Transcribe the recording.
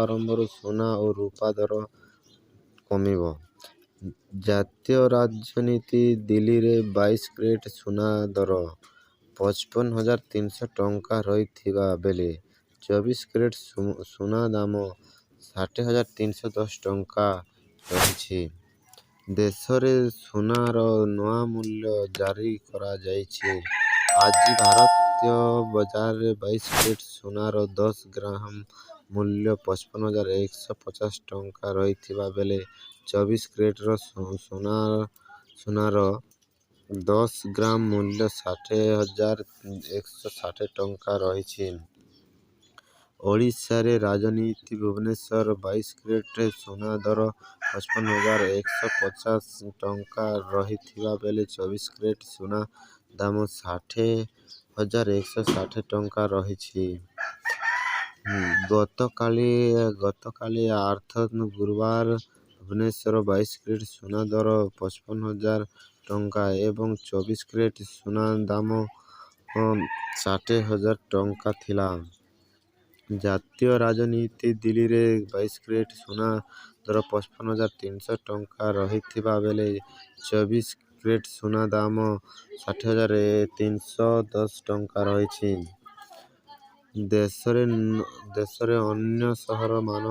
ଆରମ୍ଭରୁ ସୁନା ଓ ରୂପା ଦର କମିବ। ଜାତୀୟ ରାଜନୀତି ଦିଲ୍ଲୀରେ 22 କ୍ୟାରେଟ ସୁନା ଦର 55,300 ଟଙ୍କା ରହିଥିବା ବେଳେ 24 କ୍ୟାରେଟ ସୁନା ଦାମ 60,310 ଟଙ୍କା ରହିଛି। ଦେଶରେ ସୁନାର ନୂଆ ମୂଲ୍ୟ ଜାରି କରାଯାଇଛି। ଆଜି ଭାରତୀୟ ବଜାରରେ 22 କ୍ୟାରେଟ ସୁନାର 10 ଗ୍ରାମ ମୂଲ୍ୟ 55,150 ଟଙ୍କା ରହିଥିବା ବେଳେ 24 କ୍ୟାରେଟ ସୁନାର 10 ଗ୍ରାମ ମୂଲ୍ୟ 60,160 ଟଙ୍କା ରହିଛି। ଓଡ଼ିଶାରେ ରାଜନୀତି ଭୁବନେଶ୍ୱର 22 କ୍ୟାରେଟ ସୁନା ଦର 55,150 ଟଙ୍କା ରହିଥିବା ବେଳେ 24 କ୍ୟାରେଟ ସୁନା ଦାମ 60,160 ଟଙ୍କା ରହିଛି। ଗତକାଲି ଅର୍ଥାତ୍ ଗୁରୁବାର ଭୁବନେଶ୍ୱର 22 କ୍ୟାରେଟ ସୁନା ଦର 55,000 ଟଙ୍କା ଏବଂ 24 କ୍ୟାରେଟ ସୁନା ଦାମ 60,000 ଟଙ୍କା ଥିଲା। ଜାତୀୟ ରାଜନୀତି ଦିଲ୍ଲୀରେ 22 କ୍ୟାରେଟ ସୁନା ଦର 55,300 ଟଙ୍କା ରହିଥିବା ବେଳେ 24 କ୍ୟାରେଟ ସୁନା ଦାମ 60,310 ଟଙ୍କା ରହିଛି। ଦେଶରେ ଅନ୍ୟ ସହରମାନଙ୍କ